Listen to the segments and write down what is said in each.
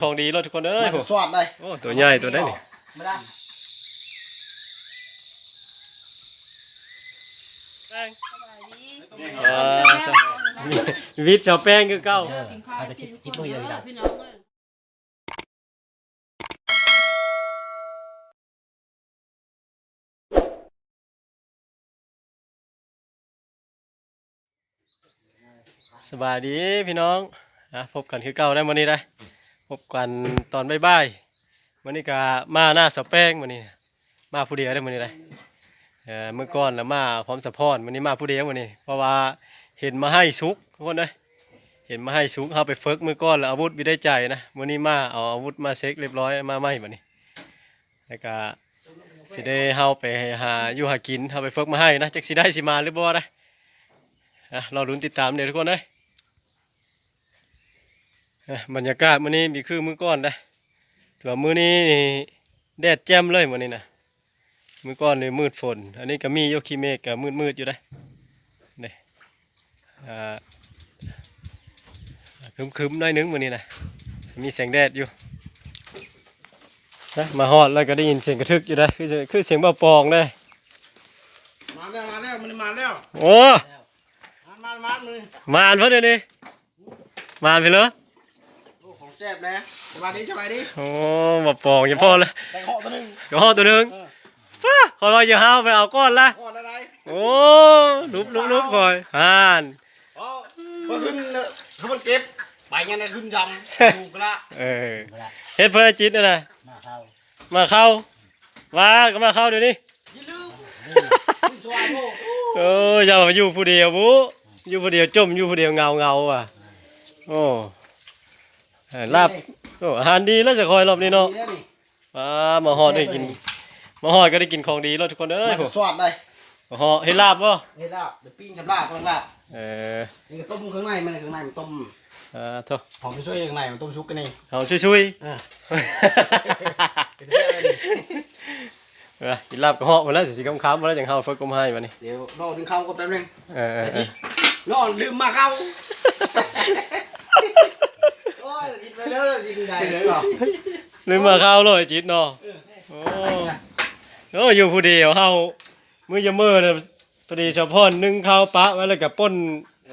ຂອງດີໂລດທຸກຄົນເອີຍ. ມາແຕ່ສວນໄດ໋. ໂອ້ ຕົວໃຫຍ່ຕົວໃດ໋ນີ້. ມາດາມ ສະບາຍດີ. ອ່າ ວິດສາວແປ້ງຄືເກົ່າ. ເອີ ກິນເຂົ້າ ອາດຈະກິນ ກິນ ກິນ ກິນ ພີ່ນ້ອງເອີຍ. ສະບາຍດີພີ່ນ້ອງ ອ່າ ພົບກັນຄືເກົ່າໄດ໋ມື້ນີ້ໄດ໋. ພົບກັນຕອນບ່າຍໆ ມື້ນີ້ກະມາໜ້າສາວແປ້ງມື້ນີ້ ມາຜູ້ດຽວໄດ໋ມື້ນີ້ໄດ໋. ເອີ ມື້ກ່ອນລະມາພ້ອມສະພອນ ມື້ນີ້ມາຜູ້ດຽວມື້ນີ້ ເພາະວ່າເຫັນໝາກໄຮສຸກທຸກຄົນເອີຍ. ເຫັນໝາກໄຮສຸກ ເຮົາໄປຝຶກມື້ກ່ອນລະ ອາວຸດບໍ່ໄດ້ໃຈນະ. ມື້ນີ້ມາເອົາອາວຸດມາເຊັກລຽບຮ້ອຍ ມາໃໝ່ບັດນີ້. ແລ້ວກະຊິໄດ້ເຮົາໄປຫາຢູ່ຫາກິນ ເຮົາໄປຝຶກໝາກໄຮນະ ຈັກຊິໄດ້ຊິມາຫຼືບໍ່ນະ. ອ່ະ ລໍລຸ້ນຕິດຕາມເດີທຸກຄົນເອີຍ. ອ່ະ ບັນຍາກາດມື້ນີ້ບໍ່ຄືມື້ກ່ອນເດ້ ຖືວ່າມື້ນີ້ແດດແຈ່ມເລີຍມື້ນີ້ນະ. ມື້ກ່ອນນີ້ມືດຝົນ ອັນນີ້ກະມີຢູ່ ຂີ້ເມກກະມືດໆຢູ່ເດ້ ນີ້ ອ່າ ຄຶ້ມໆໜ້ອຍໜຶ່ງມື້ນີ້ນະ ມີແສງແດດຢູ່. ນະ ມາຮອດແລ້ວກະໄດ້ຍິນສຽງກະທຶກຢູ່ເດ້ ຄື ຄືສຽງບ່າວປອງເດ້. ມາແລ້ວ ມາແລ້ວ ມື້ນີ້ມາແລ້ວ. ໂອ້ ມານ ມານ ມານ ມື້ນີ້ ມານເພິ່ນດຽວນີ້ ມານເພິ່ນເລີ. ໂອ້ ຂອງແຊບແດ່. ສະບາຍດີ ສະບາຍດີ. ໂອ້ ບ່າວປອງ ຢ່າພໍລະ ໄດ້ເຫາະຕົວໜຶ່ງ ເຫາະຕົວໜຶ່ງ. ເອີ ປ້າ ຂໍລອຍຢູ່ເຮົາໄປເອົາກ່ອນລະ ຮອດແລ້ວໄດ໋. ໂອ້ ຫຼຸບ ຫຼຸບ ຫຼຸບ ຂ້ອຍ ຫັ້ນ ເອົາ ຂ້ອຍຂຶ້ນເລີຍ ຄືມັນເກັບ ໄປຍັງໄດ້ຂຶ້ນຈຳ ຖືກລະ. ເອີ ເຮັດເພື່ອຈິດຫັ້ນນະ ມາເຂົ້າ ມາເຂົ້າ ວ່າກໍມາເຂົ້າດຽວນີ້. ຢ່າລືມ ໂອ້ຍ ຢ່າວ່າຢູ່ຜູ້ດຽວບຸ ຢູ່ຜູ້ດຽວຈົ່ມ ຢູ່ຜູ້ດຽວເຫງົາໆວ່າ. ໂອ້ ເອີ ລາບ ໂອ້ ອາຫານດີແລ້ວຈະຄອຍລອບນີ້ເນາະ. ອ່າ ມາຮອດໄດ້ກິນ ມາຮອດກໍໄດ້ກິນຂອງດີໂລດທຸກຄົນເອີຍ. ມາແຕ່ສວນໄດ໋. ມາຮອດເຮັດລາບບໍ່? ເຮັດລາບ ໄດ້ປີ້ງສຳລາບ ເພິ່ນລາບ. ເອີ ນີ້ກໍຕົ້ມເຄື່ອງໃນ ມັນເຄື່ອງໃນມັນຕົ້ມ. ອ່າ ໂທ້ ຫອມຊຸຍໆ ເຄື່ອງໃນມັນຕົ້ມສຸກກັນນີ້ ຫອມຊຸຍໆ. ເອີ ເປັນແຊບເລີຍນີ້. ເອີ ກິນລາບກະເຫາະພຸ້ນແຫຼະ ຊິຄ່ຳໆພຸ້ນແຫຼະ ຈັ່ງເຮົາເຟີກກົມໃຫ້ບັດນີ້. ດຽວລໍກິນເຂົ້າກ່ອນແປັບໜຶ່ງ. ເອີ ເອີ ອາທິດ ລໍລືມມາເຂົ້າ. ໂອ້ຍ ອາທິດໄປເລີຍ ກິນໄດ້ເລີຍເນາະ ລືມມາເຂົ້າເລີຍອາທິດເນາະ. ເອີ ໂອ້ ໂອ້ ຢູ່ຜູ້ດຽວເຮົາ ມື້ຢາມມື້ນະ ພໍດີສາວພອນໜຶ້ງເຂົ້າປະໄວ້ ແລ້ວກະປົ່ນ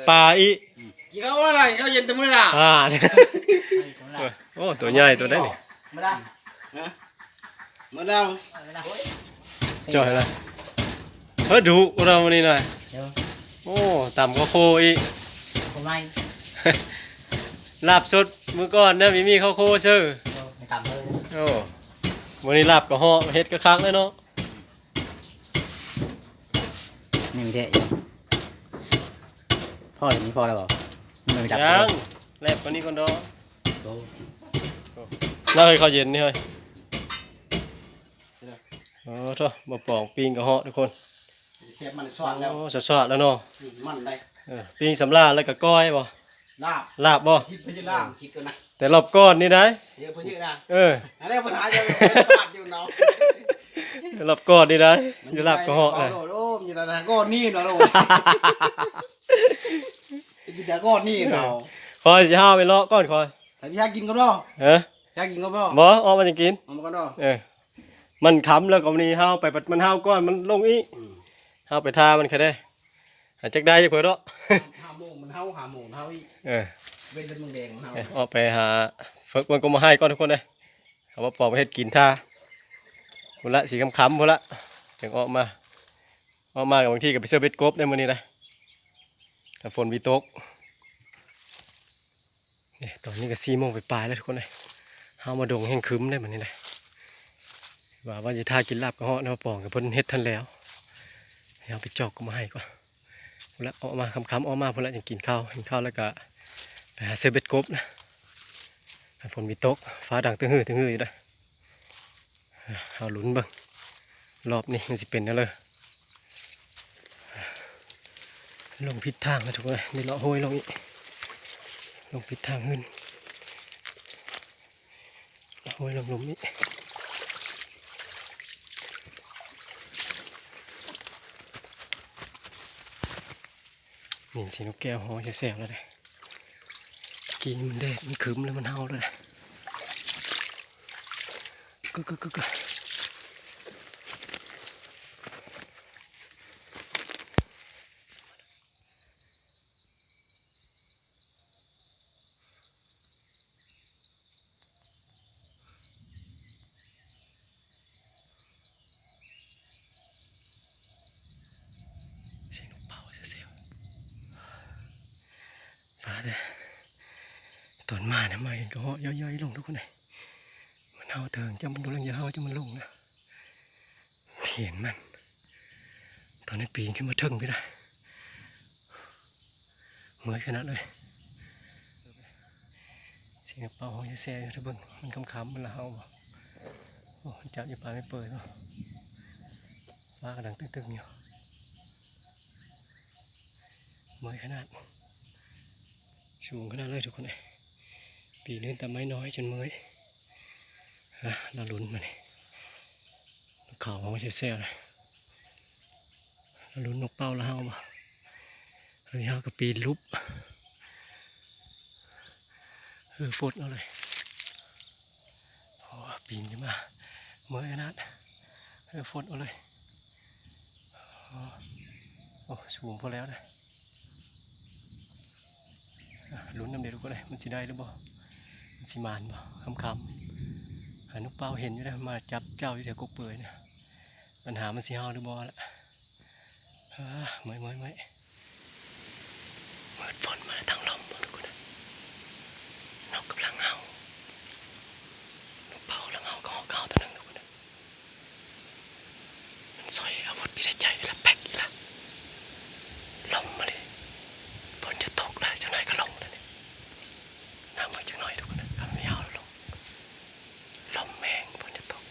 ປາອີກ. ກິນເຂົ້າອະໄລ ເຂົ້າເຢັນແຕ່ມື້ລະ. ອ່າ ໂອ້ ຕົວໃຫຍ່ຕົວໃດນີ້ ມາດາມ. ເອີ ໝົດແລ້ວ ຈ່ອຍລະ. ເອີ ດຸລະມື້ນີ້ນະ. ໂອ້ ຕຳເຂົ້າໂຄອີກ ລາບສົດມື້ກ່ອນນະ ມີ ມີເຂົ້າໂຄເຊີ. ໂອ້ ມື້ນີ້ລາບກະເຫາະ ເຮັດກະຄັກເລີຍເນາະ. ນີ້ແທ້ຢູ່ ພໍແລ້ວ ນີ້ພໍແລ້ວບໍ່? ຍັງ ແລບກວ່ານີ້ກ່ອນດອກ. ໂອ້ ລາວໃຫ້ເຂົ້າເຢັນນີ້ເຮີ້ຍ. ໂອ້ ໂທ້ ບ່າວປອງປີ້ງກະເຫາະທຸກຄົນ. ແຊບມັນຊອດແລ້ວ ໂອ້ ຊອດໆແລ້ວເນາະ. ອືມ ມັນໄດ໋. ເອີ ປີ້ງສຳລານແລ້ວກະກ້ອຍບໍ່? ລາບ ລາບບໍ່? ຄິດເພິ່ນຈະລາບ ຄິດກ່ອນນະ. ແຕ່ລອບກ່ອນນີ້ໄດ໋ ເອີ ອັນນີ້ເພິ່ນຫາຢູ່ເນາະ. ລອບກ່ອນນີ້ໄດ໋ ມັນຈະລາບກະເຫາະ. ໂອ້ ມີແຕ່ກ້ອນນີ້ເນາະ ກິນແຕ່ກ້ອນນີ້ເນາະ. ຂ້ອຍຊິຫາໄປເລາະກ່ອນຂ້ອຍ ຖ້າມີຫາກິນກ່ອນເນາະ. ເອີ ຢາກກິນກໍບໍ່ ບໍ່ ອອກມາຈັ່ງກິນ ອອກມາກ່ອນເນາະ. ເອີ ມັນຄ່ຳແລ້ວກໍນີ້ ເຮົາໄປມັນເຮົາກ່ອນ ມັນລົງອີກ. ອືມ ເຮົາໄປຖ້າມັນຄະເດ້ ຫາຈັກໄດ້ຈັກເພິ່ນເນາະ. ຫ້າໂມງມັນເຮົາ ຫ້າໂມງເຮົາອີກ. ເອີ ເວັນເປັນໂມງແດງມັນເຮົາ. ເອີ ອອກໄປຫາເຝິກມັນກໍມາໃຫ້ກ່ອນທຸກຄົນເດ້. ເອົາມາປອກເຮັດກິນຖ້າ ພຸ້ນລະ ຊິຄ່ຳໆພຸ້ນລະ ຈັ່ງອອກມາ. ອອກມາກໍບາງທີກໍໄປເຊີເບັດກົບໄດ້ມື້ນີ້ນະ ຖ້າຝົນບໍ່ຕົກ. ເອີ ຕອນນີ້ກໍສີ່ໂມງປາຍໆແລ້ວທຸກຄົນເອີຍ. ເຮົາມາດົງແຮ່ງຄຶ້ມເດ້ບັດນີ້ນະ. ວ່າ ວ່າຊິຖ້າກິນລາບກະເຫາະນະ ປອງກັບເພິ່ນເຮັດທັນແລ້ວ. ເຮົາໄປຈອກກໍມາໃຫ້ກ່ອນ. ພຸ້ນລະ ອອກມາຄ່ຳໆ ອອກມາພຸ້ນລະ ຈັ່ງກິນເຂົ້າ ກິນເຂົ້າແລ້ວກໍໄປຫາເຊີເບັດກົບນະ. ຖ້າຝົນບໍ່ຕົກ ຟ້າດັງຕຶງຮື ຕຶງຮືຢູ່ເດີ. ເຮົາລຸ້ນເບິ່ງ ລອບນີ້ມັນຊິເປັນແນວໃດ. ລົງຜິດທາງແລ້ວທຸກຄົນເອີຍ ໄດ້ເລາະຫ້ວຍລົງອີກ ລົງຜິດທາງຂຶ້ນ ຫ້ວຍລົງລຸ່ມອີກ. ໄດ້ຍິນສຽງນົກແກ້ວຮ້ອງແຊວໆແລ້ວເດ້. ກີ້ມັນແດດ ມັນຄຶ້ມແລ້ວ ມັນເຫົ່າແລ້ວນະ. ກຶກ ກຶກ ກຶກ ກຶກ. ສຽງນົກເປົ້າແຊວໆ ຟ້າເດີ. ຕອນມານະ ມາເຫັນກະເຫາະຍ່ອຍໆລົງທຸກຄົນເອີຍ. ມັນເຫົ່າເຖິງ ຈັ່ງມັນກຳລັງຈະເຫົ່າ ຈັ່ງມັນລົງນະ. ເຫັນມັນ ຕອນນີ້ປີນຂຶ້ນມາເທິງພີ້ລະ ເມື່ອຍຂະໜາດເລີຍ. ສຽງນົກເປົ້າຮ້ອງແຊວໆຢູ່ ຖ້າເບິ່ງ ມັນຄ່ຳໆ ມັນລະເຫົ່າບໍ່. ໂອ້ ມັນຈັບຢູ່ປາຍໄມ້ເປີຍບໍ່. ຟ້າກະດັງຕຶກໆຢູ່ ເມື່ອຍຂະໜາດ ສູງຂະໜາດເລີຍທຸກຄົນເອີຍ. ປີນຂຶ້ນຕາມໄມ້ນ້ອຍຈົນເມື່ອຍ. ອ່ະ ລະລຸ້ນບາດນີ້ ເຂົາຮ້ອງແຊວໆ ລະລຸ້ນນົກເປົ້າລະເຫົ່າບໍ່. ເຮົາກະປີນຫຼຸບ ເຮີຟົດເອົາເລີຍ. ໂອ້ ປີນຂຶ້ນມາ ເມື່ອຍຂະໜາດ ເຮີຟົດເອົາເລີຍ. ໂອ້ ໂອ້ ສູງພໍແລ້ວນະ. ອ່ະ ລຸ້ນນຳເດີທຸກຄົນເອີຍ ມັນຊິໄດ້ຫຼືບໍ່ ມັນຊິໝານບໍ່ ຄ່ຳໆ. ຫານົກເປົ້າເຫັນຢູ່ນະ ມາຈັບເຈົ້າຢູ່ແຖວກົກເປີຍນະ. ບັນຫາມັນຊິເຫົ່າຫຼືບໍ່ລະ. ເອີ ເມື່ອຍໆໆ. ມືດຝົນມາແລ້ວ ທັງລົມບໍ່ທຸກຄົນເອີຍ. ນົກກຳລັງເຫົ່າ ນົກເປົ້າກຳລັງເຫົ່າ ກະເຫົ່າ ກະເຫົ່າໂຕໜຶ່ງທຸກຄົນເອີຍ. ມັນສອຍອາວຸດປີດໃຈອີກລະ ແປັກອີກລະ. ລົມມາເລີຍ ຝົນຈະຕົກລະ ຈັກໜ້ອຍກະລົງລະນີ້. ນັ່ງເບິ່ງຈັກໜ້ອຍທຸກຄົນເອີຍ ຄັນມີເຫົ່າລົງ. ລົມແຮງ ຝົນຈະຕົກ.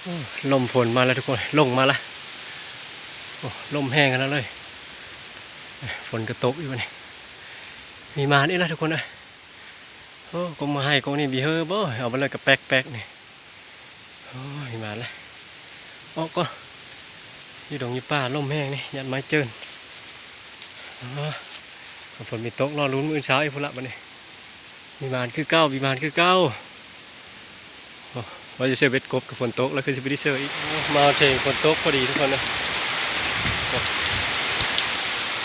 ໂອ້ ລົມຝົນມາແລ້ວທຸກຄົນ ລົງມາລະ. ໂອ້ ລົມແຮງຂະໜາດເລີຍ ຝົນກະຕົກອີກບາດນີ້. ມີໝານອີກລະທຸກຄົນເອີຍ. ໂອ້ ກົກໄມ້ກົກນີ້ບີເຮີບໍ່ ເອົາໄປເລີຍກະແປັກໆນີ້. ໂອ້ຍ ມີໝານລະ. ອອກກ່ອນ ຢູ່ດົງຢູ່ປ່າ ລົມແຮງນີ້ ຢ້ານໄມ້ເຈີນ. ໂອ້ ຄັນຝົນມີຕົກ ລໍລຸ້ນມື້ອື່ນເຊົ້າອີກພຸ້ນລະບາດນີ້. ມີໝານຄືເກົ່າ ມີໝານຄືເກົ່າ. ໂອ້ ວ່າຈະເຊີເບັດກົບ ກະຝົນຕົກລະ ຄືຊິບໍ່ໄດ້ເຊີອີກ. ໂອ້ ມາເຖິງຝົນຕົກພໍດີທຸກຄົນເອີຍ. ໂອ້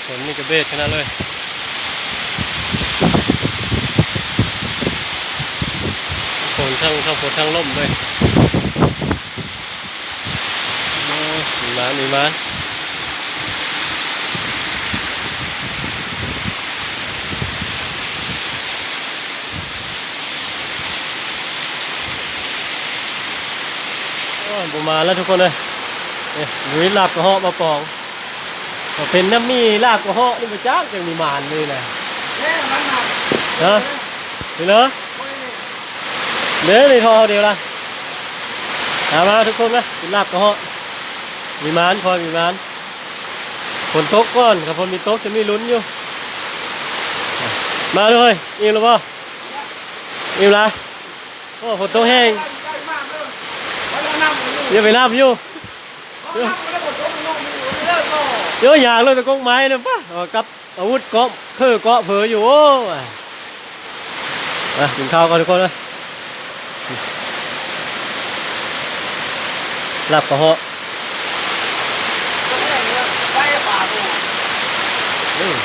ຝົນນີ້ກະເບດຂະໜາດເລີຍ ຝົນທັງ ທັງຝົນທັງລົມເລີຍ. ໂອ້ ມີໝານ ມີໝານ. ໂອ້ຍ ບໍ່ມາແລ້ວທຸກຄົນເອີຍ. ເອີ ລຸຍລາບກະເຫາະມາປອງ ເປັນນຳມີລາບກະເຫາະນີ້ບໍ່ຈັກ ຈັ່ງມີໝານນີ້ນະ. ຮະ ເຫັນເດີ ເດ້ ນີ້ທໍ່ດຽວລະ. ມາ ມາທຸກຄົນມາ ກິນລາບກະເຫາະ. ມີໝານ ພໍມີໝານ. ຝົນຕົກກ່ອນ ຖ້າຝົນມີຕົກຈະມີລຸ້ນຢູ່. ມາເດີ ອີກແລ້ວບໍ່? ອີກລະ. ໂອ້ ຝົນຕົກແຮງ ຢ່າໄປນຳຢູ່. ໂຍ ຢາກເລີຍແຕ່ກົກໄມ້ນະປະ ເອົາກັບອາວຸດເກາະ ເຄີເກາະເຜີຢູ່. ໂອ້ຍ ອ່ະ ກິນເຂົ້າກ່ອນທຸກຄົນເອີຍ. ລາບກະເຫາະ ອືມ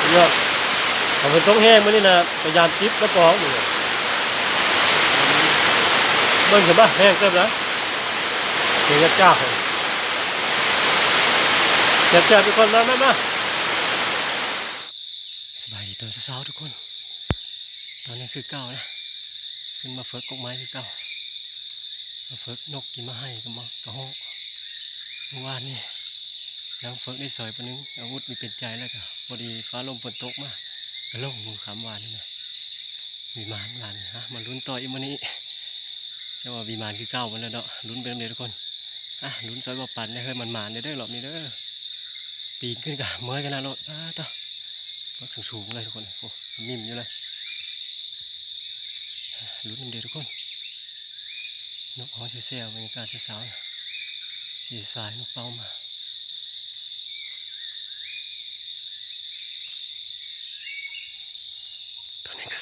ສຸດຍອດ. ຖ້າຝົນຕົກແຮງມື້ນີ້ນະ ພະຍາຍາມຈິບມາປອງມື້ນີ້. ເບິ່ງຊະບະ ແຮງເຕີບນະ ສຽງຈັກໆ. ແຊບໆ ທຸກຄົນ ມາ ມາ ມາ. ສະບາຍດີຕອນເຊົ້າໆ ທຸກຄົນ. ຕອນນີ້ຄືເກົ່ານະ ຂຶ້ນມາເຝິກກົກໄມ້ຄືເກົ່າ ມາເຝິກນົກກິນໝາກໄຮ່ກັບໝາກກະເຫາະ. ມື້ວານນີ້ນັ່ງເຝິກໄດ້ສອຍປາໜຶ່ງ ອາວຸດມີເປັນໃຈ ແລ້ວກະພໍດີຟ້າລົມຝົນຕົກມາ ກະລົງມື້ຄ່ຳວານນີ້ນະ. ມີໝານວານນີ້ ມາລຸ້ນຕໍ່ອີກມື້ນີ້ ແຕ່ວ່າມີໝານຄືເກົ່າໝົດແລ້ວເນາະ. ລຸ້ນໄປນຳເດີທຸກຄົນ. ອ່ະ ລຸ້ນຊ່ອຍບໍ່ປັນເດີ ເຮີ້ຍ ໝານໆເດີ ລອບນີ້ເດີ. ປີນຂຶ້ນກະເມື່ອຍຂະໜາດໂລດ. ອ້າ ຕາ ມັກສູງໆເລີຍທຸກຄົນ. ໂອ້ ມິ້ມຢູ່ເລີຍ. ລຸ້ນນຳເດີທຸກຄົນ. ນົກຮ້ອງແຊວໆ ບັນຍາກາດເຊົ້າໆ ສາຍນົກເປົ້າມາ.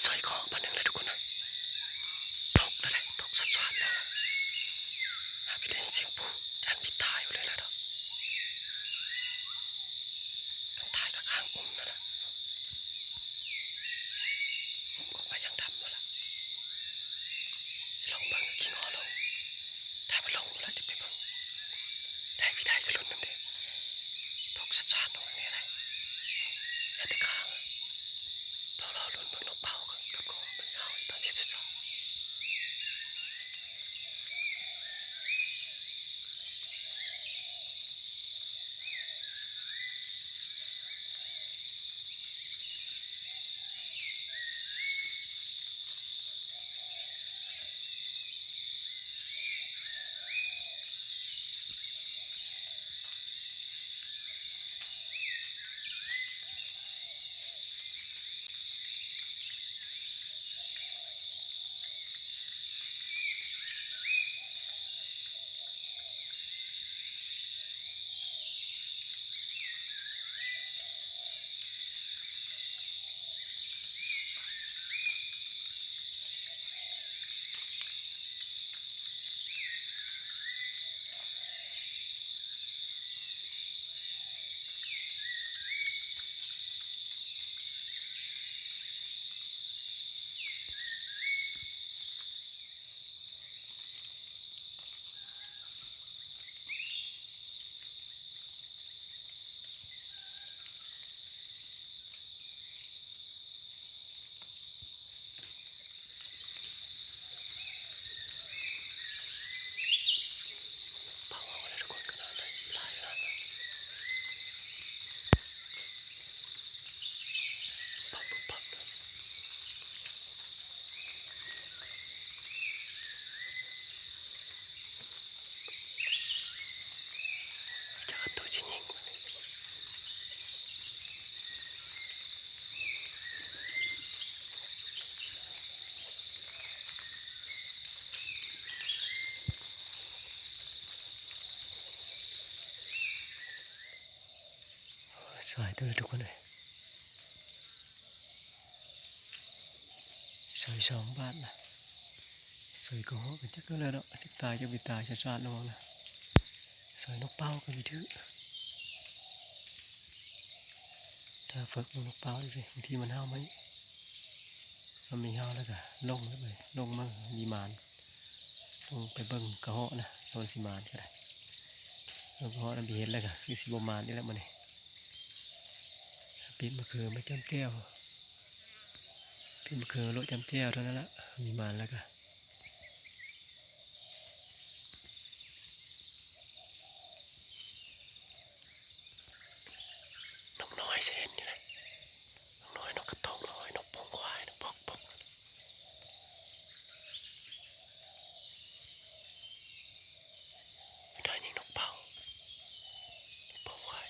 ຊ່ອຍເກາະບ່ອນໜຶ່ງແລ້ວທຸກຄົນນະ. ຕົກແລ້ວເດ້ ຕົກຊວດໆແລ້ວນະ. ຫາກໄປໄດ້ຍິນສຽງປູດ ຢ້ານມີຕາຍຢູ່ເລີຍລະດອກ. ຄັນຕາຍກໍຄ້າງອຸ້ມນັ້ນລະ ອຸ້ມອອກມາຢ່າງດຳໂລດລະ. ລອງເບິ່ງ ຂີ້ງໍ້ລົງ ຖ້າມັນລົງແລ້ວຈະໄປເບິ່ງ. ໄດ້ ໄດ້ ກະລຸ້ນນຳເດ້. ຕົກຊວດໆລົງແບບນີ້ແຫຼະ ແລ້ວແຕ່ຂ້າງ. ລໍລໍລຸ້ນເບິ່ງນົກເປົ້າກັບ ກັບຂອງເບິ່ງເຮົາຕອນຊິສຸດ. ສວຍເຕີບທຸກຄົນເອີຍ ສວຍສອງບາດນະ. ສວຍກະເຫາະກະຈັກແລ້ວເນາະ ຈັກຕາຍຈັກບໍ່ຕາຍ ຊາດໆລະວັງນະ. ສວຍນົກເປົ້າກະມີຖືກ ຖ້າຝຶກນົກເປົ້າເດ້ ບາງທີມັນເຫົ່າມາ ມັນມີເຫົ່າແລ້ວກະລົງເລີຍ ລົງມາມີໝານ. ລົງໄປເບິ່ງກະເຫາະນະ ວ່າມັນຊິໝານກະໄດ້. ເບິ່ງກະເຫາະນະ ໄປເຫັນແລ້ວກະຄືຊິບໍ່ໝານອີກແລ້ວມື້ນີ້. ປີ້ນມະເຂືອມາຈ້ຳແຈ່ວ ປີ້ນມະເຂືອໂລະຈ້ຳແຈ່ວເທົ່ານັ້ນລະ ມີໝານແລ້ວກະ. ນົກນ້ອຍຊິເຫັນຢູ່ເດ້ ນົກນ້ອຍ ນົກກະໂຕງນ້ອຍ ນົກໂປ່ງຄວາຍ ນົກປອກປົກ. ໄດ້ຍິນນົກເປົ້າ ນົກເປົ້າຄວາຍ.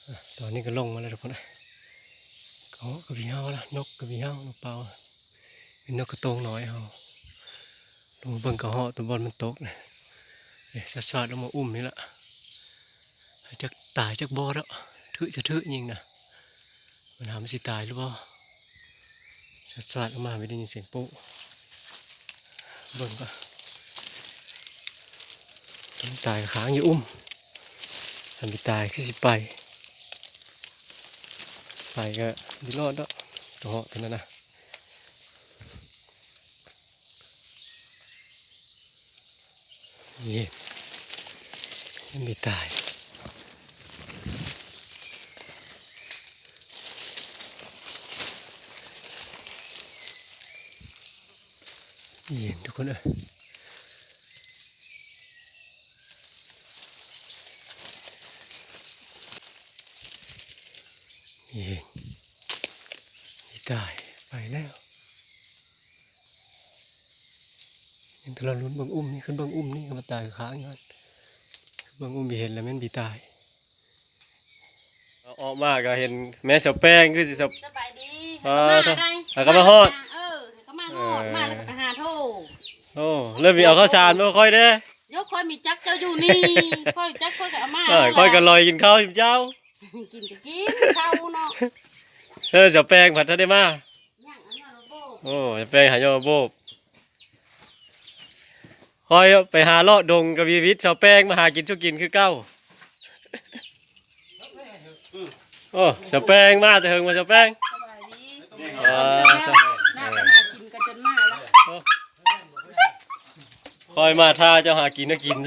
ອາ ຕອນນີ້ກະລົງມາແລ້ວທຸກຄົນ. ກະເຫາະກະມີເຫົ່າລະ ນົກກະມີເຫົ່າ ນົກເປົ້າ ມີນົກກະໂຕງນ້ອຍເຮົາ. ລົງມາເບິ່ງກະເຫາະໂຕບ່ອນມັນຕົກນະ ຊາດໆລົງມາອຸ້ມນີ້ລະ. ຈັກຕາຍຈັກບໍ່ດອກ ຖືກຈະຖືກຍິງນະ. ມັນຫາມັນຊິຕາຍຫຼືບໍ່ ຊາດໆອອກມາ ໄປໄດ້ຍິນສຽງປູ້. ເບິ່ງກະ ຄັນຕາຍກະຄ້າງຢູ່ອຸ້ມ ຄັນບໍ່ຕາຍຄືຊິໄປ ໄປກະບໍ່ລອດດອກ ກະເຫາະໂຕນັ້ນນະ. ເຢັນ ຍັງບໍ່ຕາຍ ເຢັນທຸກຄົນເອີຍ ເຢັນ ບໍ່ຕ ຕາຍ ໄປແລ້ວ. ຍັງແຕ່ລະລຸ້ນເບິ່ງອຸ້ມນີ້ ຂຶ້ນເບິ່ງອຸ້ມນີ້ກໍມາຕາຍຄາງນັ້ນ. ເບິ່ງອຸ້ມທີ່ເຫັນແລ້ວແມ່ນຜີຕາຍ. ເອົາອອກມາກໍເຫັນແມ່ສາວແປ້ງຄືຊິສະ ສະບາຍດີ. ອ່າ ຫາກໍມາຮອດ ເອີ ຫາກໍມາຮອດ ເອີ ມາແລ້ວກໍໄປຫາໂທ. ໂອ້ ເລີ່ມມີເອົາເຂົ້າສານມາຄ່ອຍເດ້. ໂຍ ຂ້ອຍມີຈັກເຈົ້າຢູ່ນີ້ ຂ້ອຍຈັກຂ້ອຍກໍເອົາມາ. ເອີ ຂ້ອຍກໍລອຍກິນເຂົ້າຢູ່ເຈົ້າ. ກິນກໍກິນເຂົ້າເນາະ. ເອີ ສາວແປ້ງພັດທັນໄດ້ມາ. ຍັງອັນນັ້ນບໍ່ໂບກ. ໂອ້ ສາວແປ້ງຫາຍັງບໍ່ໂບກ. ຂ້ອຍໄປຫາເລາະດົງກະວີວິດ ສາວແປ້ງມາຫາກິນສູ່ກິນຄືເກົ່າ. ໂອ້ ສາວແປ້ງມາແຕ່ເຫິງວ່າ ສາວແປ້ງ. ສະບາຍດີ. ເອີ ໜ້າໄປຫາກິນກັນຈົນມາແລ້ວ. ໂອ້ ຂ້ອຍມາຖ້າເຈົ້າຫາກິນກໍກິນ.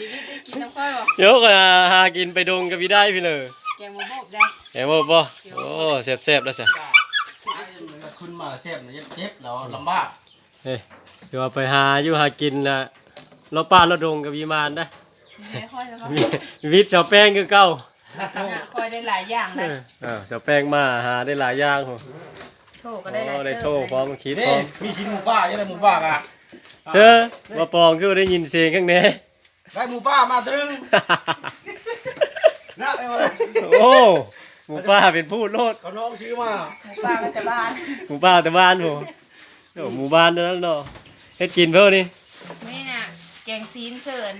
ຊີວິດໄດ້ກິນນຳຂ້ອຍບໍ່? ໂຍ ຂ້ອຍຫາ ຫາກິນໄປດົງກະວີໄດ້ພີ້ເລີ. ແກງມະໂບບໄດ້. ແກງມະໂບບບໍ່? ໂອ້ ແຊບໆ ແລ້ວຊະ. ຂຶ້ນມາແຊບນະ ເຈັບແລ້ວລຳບາກ. ເອີ ຖືວ່າໄປຫາຢູ່ຫາກິນນະ ເລາະປ່າເລາະດົງກະວີມານໄດ໋. ມີແຕ່ຂ້ອຍແລ້ວ ມີ ມີວິດສາວແປ້ງຄືເກົ່າ. ຂ້ອຍໄດ້ຫຼາຍຢ່າງນະ. ເອີ ເອີ ສາວແປ້ງມາຫາໄດ້ຫຼາຍຢ່າງ. ໂທກໍໄດ້ຫຼາຍ ໂອ້ ໄດ້ໂທພ້ອມ ຄິດພ້ອມ. ມີຊິນໝູປ່າ ຍັງໄດ້ໝູປ່າກະ ເຊີ ບໍ່ປອງຄືໄດ້ຍິນສຽງຂ້າງໃນ. ໄດ້ໝູປ່າມາຕົວໜຶ່ງ. ນະ ໂອ້ ໝູປ່າເປັນພູດໂລດ. ເຂົານ້ອງຊື້ມາ ໝູປ່າມາແຕ່ບ້ານ ໝູປ່າແຕ່ບ້ານພຸ້ນ. ໂອ້ ໝູບ້ານນັ້ນເນາະ. ເຮັດກິນເພິ່ນນີ້ ນີ້ນະ ແກງຊີ້ນເຊີນ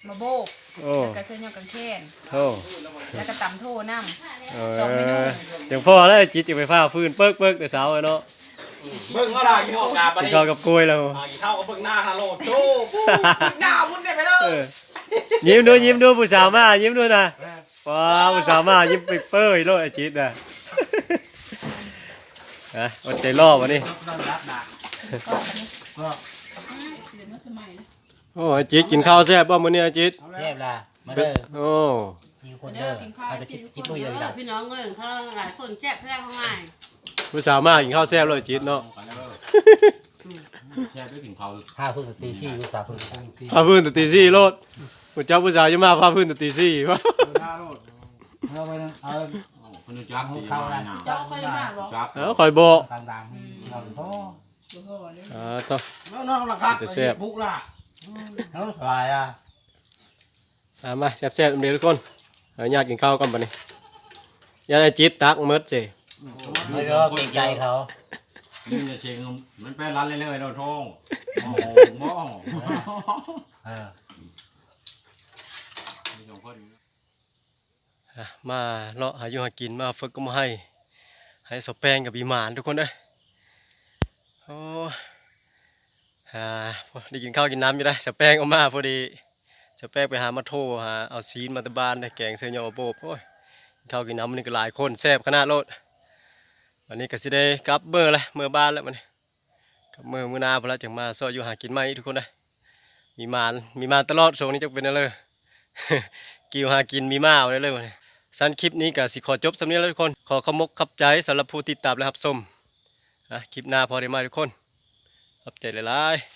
ມະໂບກ ໂອ້ ແລ້ວກໍເຊີນຍອດກາງແຂ້ນ. ໂອ້ ແລ້ວກໍຕຳໂທນຳ. ເອີ ສອງເມນູ. ຈັ່ງພໍແລ້ວ ຈິດຈະໄປຟ້າຟື້ນເປິກໆແຕ່ເຊົ້າເນາະ. ເບິ່ງເອົາລະ ກິນເຂົ້າກັບ ກິນເຂົ້າກັບກ້ວຍແລ້ວ. ອ່າ ກິນເຂົ້າກັບເບິ່ງໜ້າຮາໂລດ. ໂອ້ ເບິ່ງໜ້າວຸ້ນໄດ້ໄປເລີຍ. ເອີ ຍິ້ມດູ ຍິ້ມດູ ຜູ້ສາວມາ ຍິ້ມດູນະ. ເອີ ວ້າວ ຜູ້ສາວມາຍິ້ມເປີຍໆໂລດ ໄອ້ຈິດນະ. ຮະ ອົດໃຈລໍບາດນີ້. ໂອ້ ໄອ້ຈິດ ກິນເຂົ້າແຊບບໍ່ມື້ນີ້ ໄອ້ຈິດ? ແຊບລະ ມາເດີ. ໂອ້ ກິນຄົນເດີ ເດີ ກິນເຂົ້າ ເຮົາຈະກິນ ກິນມື້ດຽວນີ້ລະ. ພີ່ນ້ອງເອີຍ ເຂົາຫຼາຍຄົນແຊບແທ້ຂອງອ້າຍ. ຜູ້ສາວມາກິນເຂົ້າແຊບໂລດ ຈິດເນາະ. ແຊບໄດ້ກິນເຂົ້າ ພາພື້ນແຕ່ຕີສີ່ ຜູ້ສາວພື້ນ ພາພື້ນແຕ່ຕີສີ່ໂລດ. ຜູ້ເຈົ້າຜູ້ສາວຈະມາພາພື້ນແຕ່ຕີສີ່. ເອົາໄປ ເອົາ ເພິ່ນຮູ້ຈັກຕີມານະ. ເຈົ້າເຄີຍມາບໍ່? ຈັກ ເອົາ ຂ້ອຍບໍ່ ກາງໆ ອືມ ເອົາບໍ່ພໍ ບໍ່ພໍເດ້. ອ່າ ໂທ້ ແລ້ວນອກລະຄັກ ແຕ່ແຊບ ບຸກລະ ເອົາ ສະບາຍລະ. ອ່າ ມາແຊບໆນຳເດີທຸກຄົນ. ເອົາ ຍາດກິນເຂົ້າກ່ອນບາດນີ້. ຍາດໄອ້ຈິດຕັກໝົດເສ. ອືມ ເອີ ເກງໃຈເຂົາ. ນີ້ຈະເສັງ ມັນໄປລັດເລື້ອຍໆເນາະ ໂທ້. ໂອ້ໂຫ ບໍ່ ເອີ ມີສອງຄົນ. ອ່ະ ມາເລາະຫາຢູ່ຫາກິນ ມາຝຶກກັບໝູ່ໄຮ່ ໃຫ້ສາວແປ້ງກັບອີ່ໝານທຸກຄົນເອີຍ. ໂອ້ ອ່າ ໄດ້ກິນເຂົ້າກິນນ້ຳຢູ່ໄດ໋. ສາວແປ້ງອອກມາພໍດີ ສາວແປ້ງໄປຫາມາໂທ ຫາເອົາຊີ້ນມາແຕ່ບ້ານ ໄດ້ແກງເຊີຍອະໂບບ. ໂອ້ຍ ກິນເຂົ້າກິນນ້ຳມື້ນີ້ກໍຫຼາຍຄົນ ແຊບຂະໜາດໂລດ. ບາດນີ້ກໍຊິໄດ້ກັບເມືອລະ ເມືອບ້ານລະບາດນີ້. ກັບມື້ ມື້ໜ້າພຸ້ນລະ ຈຶ່ງມາຊອກຢູ່ຫາກິນໃໝ່ທຸກຄົນເດີ. ມີມານ ມີມານຕະຫຼອດ ຊ່ວງນີ້ຈັກເປັນແນວໃດ ກິວຫາກິນມີມາເອົາເລີຍ. ຊັ້ນຄລິບນີ້ກໍຊິຂໍຈົບສ່ຳນີ້ແຫຼະທຸກຄົນ. ຂໍຂອບອົກຂອບໃຈສຳລັບຜູ້ຕິດຕາມ ແລະ ຮັບຊົມ. ອ່ະ ຄລິບໜ້າພໍໄດ້ມາທຸກຄົນ. ຂອບໃຈຫຼາຍໆ.